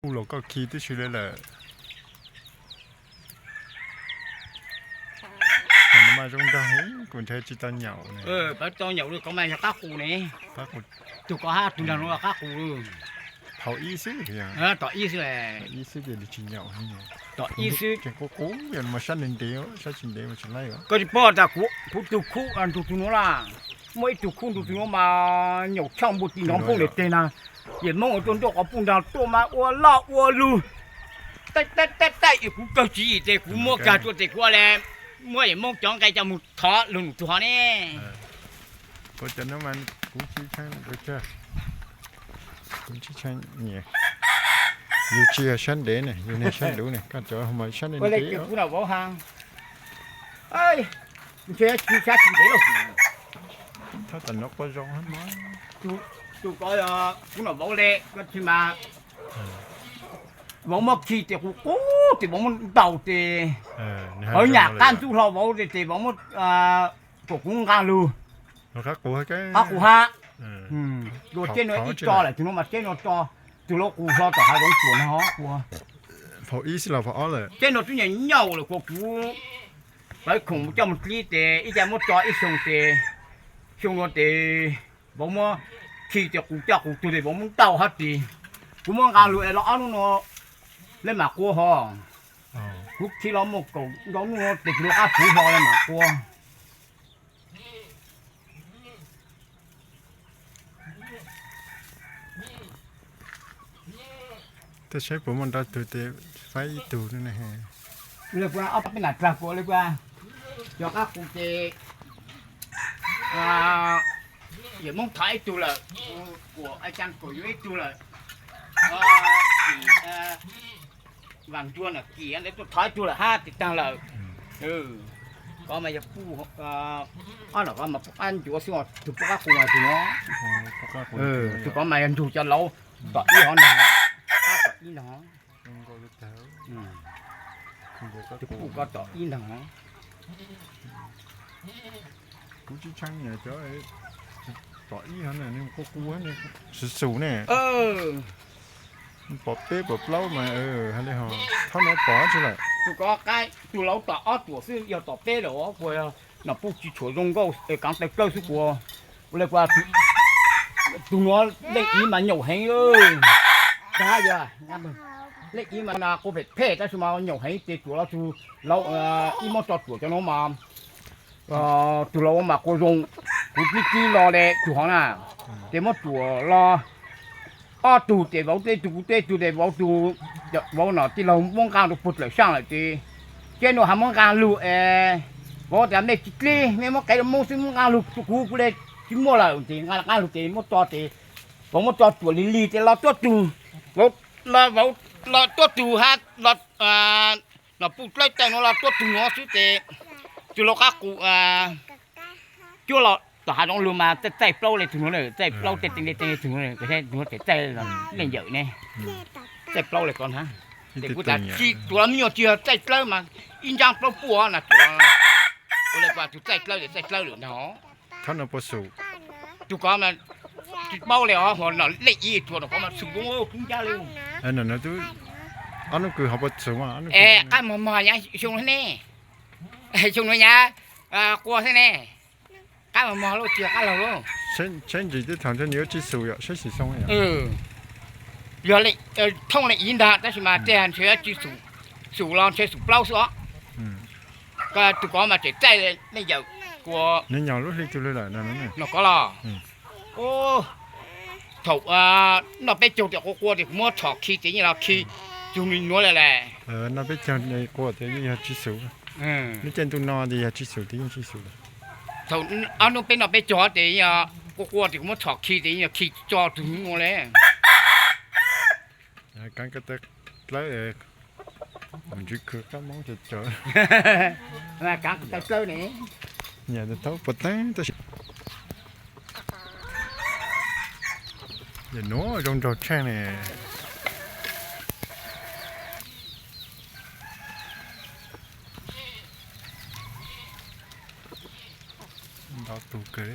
Kuj los koj khi tib si li lawm. Mas no mas zoo nraug heev, kuv ntshai tsis tau nyaum ne. Pab tau nyaum li ko mas yog qab qus ne. Tus ko hab tus nraug no qab qus. Thaum ib xwb, tom ib xwb, ib xwb ces tsis nyaum. Tom ib xwb ces qub qub, yog mas sab ntev ntev, sab tsis ntev mas tsis laij. Koj tsis paub tas kuv tus khub ntug tus nuav lawm, muaj ib tug khub ntug tus nuav mas nyaum tshaj npua ti nrov nplooj ntawm teg na. Yawm Hmoob ua tuaj nroj quas puj nrag tuaj mas ua loj ua lug, taij taij taij, kuv kawg tswv yim ces kuv muab kag tuaj ces kuv le muab yawm Hmoob cov nqe coj mus thov lug num tug hov ne. Yus tsis yog sab ntev ne, yus niag sab ntev ne, koj cov mas sab ntev ntev. Thab tam no quaj zoo. Tus ko kuv nom vauv le, koj tsis mas vauv muab khi ces kuv qub ces vauv muab ntaus ces hawv nyam qab ntxub hlo vauv ces vauv muab kom kuv nqa lug qab qus hab. Dua teb nuav ib tso lawm, tus nuav mas teb nuav tso, tus lau qus hlo tom hav zoov tuam no. Teb nuav twb nyuam nyuaj lawm kuas kuv pawv khoom coj mus dlib ces ib ca muab tso ib xyoo ces xyoo nuav ces vauv muab khi ces qus coj qus tug ces vauv muab ntaus hab tis. Kuv muab nqa lug es los ob hnub nuav le mam qua hos. Kuv khi los muaj kaum ntau hnub nuav ces kuv rov qab puv hlo le mam qua. Tej saib puas muaj nrab tug ces faib ib tug ne. Peb nam dlag kuas le kuas cov qab qus ces yawm Hmoob thov ib tug lawm, kuas a caa kuas yuav ib tug lawm. Vam Ncuab na Kim ntawd tuaj thov ib tug lawm hab ces tag lawm. Koj mas yog puj, ob no koj mas puj qab ncuav xwb, tus puj qab qus mas tus no. Tus koj mas yog nrug cov laus tom ib hov ntag, tom ib ntag. Tus puj koj tom ib ntag. Kuv tsis tshee niam cov tom ib hov ne, nws quaj quaj ne, xus xus ne. Pom peb pom plaub mas hais li ho, thaum no pom tsi lawm. Tus ko, tus laus tom ob tuam xwb, yog tom peb lawm kuas nom puj tsis tshua zoo nkauj es kaav taw plawg xwb kuas, ua le kuas tus nuav leej ib mas nyaum heev. Leej ib mas quas phem phem tab sis mas nyaum heev ces tuam los tus laus ib muab tso tuam cov nuav mas tus laus mas quas zoo, kuv tib tib los le tus hov na, ces muab tuam los ob tug ces vauv teb tug kuv teb tug ces vauv tus, vauv no tij laug muab nqaa rua puag dlawm saaj lawm ces, ces nua has muab nqaa lug es, vauv tas mej tsis dlib mej muab qev rua Moob xwb, muab nqaa lug rua kuv, kuv le tsis muaj lawm ces nqaa nqaa lug ces muab tso ces, vauv muab tso tuam lig lig ces los tuab tug, vauv los tuab tug hab los, nom puj dlawb taw nuav los tuab tug nuav xwb ces, tus laus qab qus cuab los tom hav zoov lug mas txaij txaij plaub le tug nuav, txaij plaub tej tee le tee le tug nuav, txaij txaij leej yawm ne, txaij plaub le ko na. Ces kuv tas tsis tuav me nyuam tsis yog txaij dlawb mas ib ntsab plaub puj na tuav, ua le kuas tus txaij dlawb ces txaij dlawb lawm ntag. Tus ko mas tsis paub le os, hos no leej ib tuav no ko mas xum zoo kub ncab le. Ob nub kws ho puas xum, qab mog mog nyab xyoo ne, xyoo nuav nyab qua xwb ne, qab mog mog lauj tsis yog qab laug lauj. Saib ntsis teb thaum ntshe nws yuav tsis xum yom, saib xim xoo. Yog thooj leej ib ntag tab sis mas tej ntshe tsis xum, xum los ntshe xum plaub xwb os. Tus ko mas tseem txaij leej yawm kuas nws nyaum lub hli twg lawm no ko los. Thaum noj peb caug tias quas quas tias kuv muab tshom khi ces yeej los khi tug me nuav le le. Noj peb caug quas tias yeej yog tsis xum, nub caij ntuj no tias yog tsis xum tias yeej tsis xum. Thaum ob nub peb noj peb caug ces quas quas tias kuv muab tshom khi ces yeej yog khi tso tug me nuav le. Kaav ko taw dlawb, ntsws khw qab Moob cov cov. Kaav ko taw dlawb ne, nyiam thaub puas teeb tab sis yam nuav zoo nraug tsheej ne. Ntau tug kawg.